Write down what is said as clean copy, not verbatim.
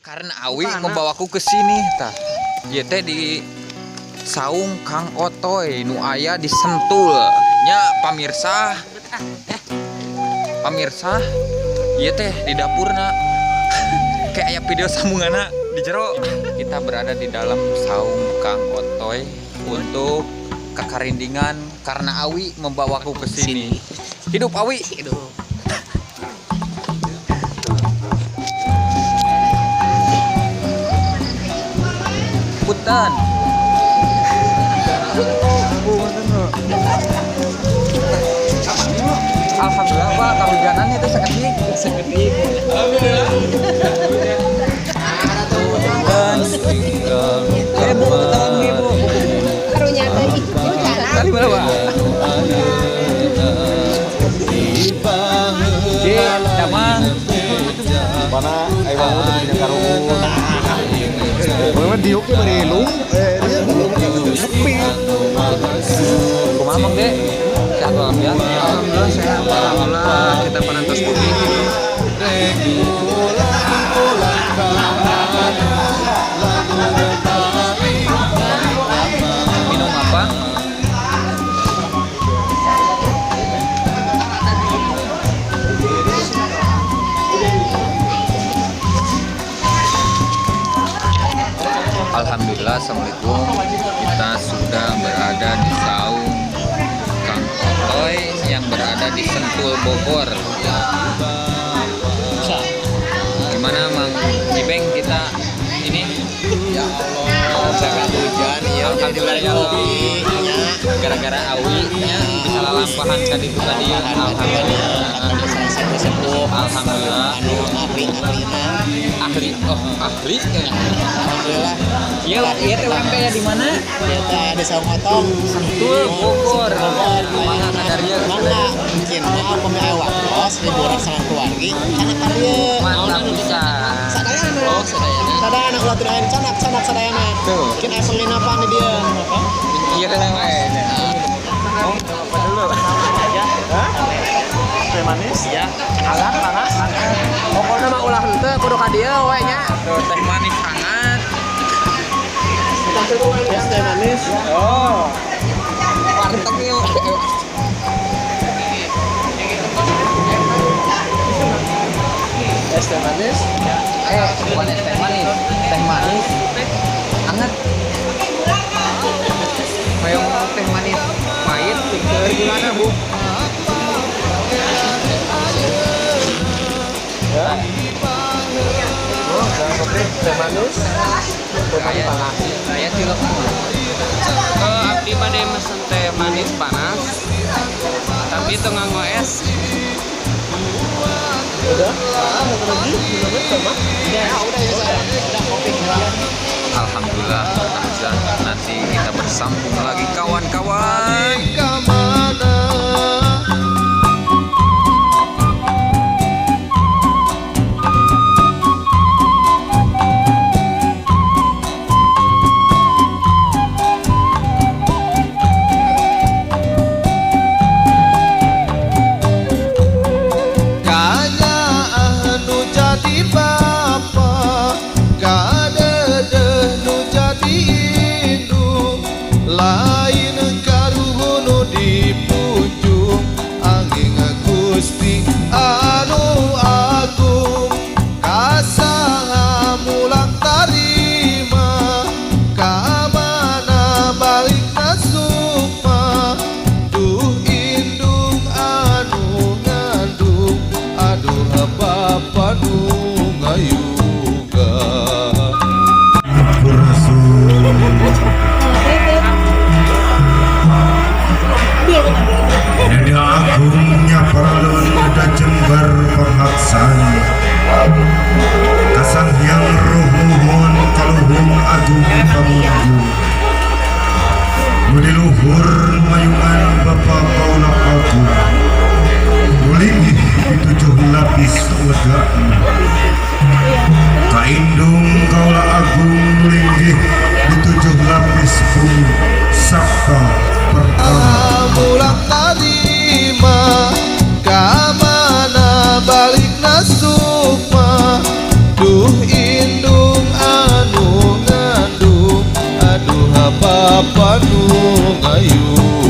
Karena Awi membawaku ke sini tah. Ieu teh di Saung Kang Otoy nu aya di Sentul. Nya pamirsa. Pamirsa, ieu teh di dapurna. Kayak aya video sambunganna di jero. Kita berada di dalam Saung Kang Otoy untuk kekarindingan karena Awi membawaku ke sini. Hidup Awi. Hidup. Punten. Alhamdulillah, Pak, kahujanan itu sakedik. Sekedik. Punten. Eh, Bu, tolong Ibu. Karunya tadi. Kali mana, Pak? Di damang. Mana ayo bangun tuh punya karuhun. Memang diuknya bari lung, eh dia sepi. Kumaha, Mang De? Sehat walafiat? Alhamdulillah sehat. Alhamdulillah kita parantos bumi. Minum apa? Alhamdulillah, assalamualaikum. Kita sudah berada di Saung Kang Otoy yang berada di Sentul, Bogor. Gimana, Mang Ibeng, kita ini? Ya Allah, sangat hujan ya jadi Alhamdulillah ya Allah. kopi nya. Gara-gara Awi nya bisa lalampahan ka ditu ka dieu. Alhamdulillah. Ketemu salah satu sepuh. Alhamdulillah. Anu ahli ahlina. Ahli, oh ahli. Alhamdulillah. Iya, iya teh urang teh ya di mana? Ya teh di Saung Otong. Sentul, Bogor. Bogor. Mangga ka dieu. Mangga mungkin mah upami aya waktos liburan sama keluarga kana ka dieu. Mantap pisan. Sadayana. Oh, sadayana. Sadayana ulah teu aya canak canak sadayana. Tuh. Mungkin aya penginapan di dieu. Iya kan Oh, apa dulu? Teh manis? Ya, hangat panas. Pokoknya mah ulah henteu kudu ka dieu we nya. Tuh, teh manis hangat. Es teh manis. Oh. Warteg yuk. Es teh manis. Eh, bukan es teh manis. Teh manis. Hangat. Hoyong teh manis pahit gimana, Bu? Ya. Oh, jangan kopi, teh manis. Kopi panas. Saya cilok. Abdi bade mesen teh manis panas, tapi teu nganggo es. Udah? Satu lagi, minumnya sama. Ya, udah ya, udah kopi. Alhamdulillah, azan. Nanti kita bersambung lagi kawan-kawan. Kanyaan nu jadi bapa, kadedeh nu jadi indung, lain karuhun nu dipunjung, angin Gusti anu agung, kasaha mulang tarima, kamana balikna sukma, duh indung anu ngandung, aduh bapa nu ngayuga. Neda agungnya paralon da jember penghaksan Kasang hyang roh muhun kaluhung agung pamunjung Nu diluhur mayungan bapa kaula agung Nulinggih di tujuh lapis legakna Kaindung kaula agung nulinggih di tujuh lapis bumi Sabta pertama. Mulang tarima, kamana balikna sukma, duh indung Bapa nu ngayun.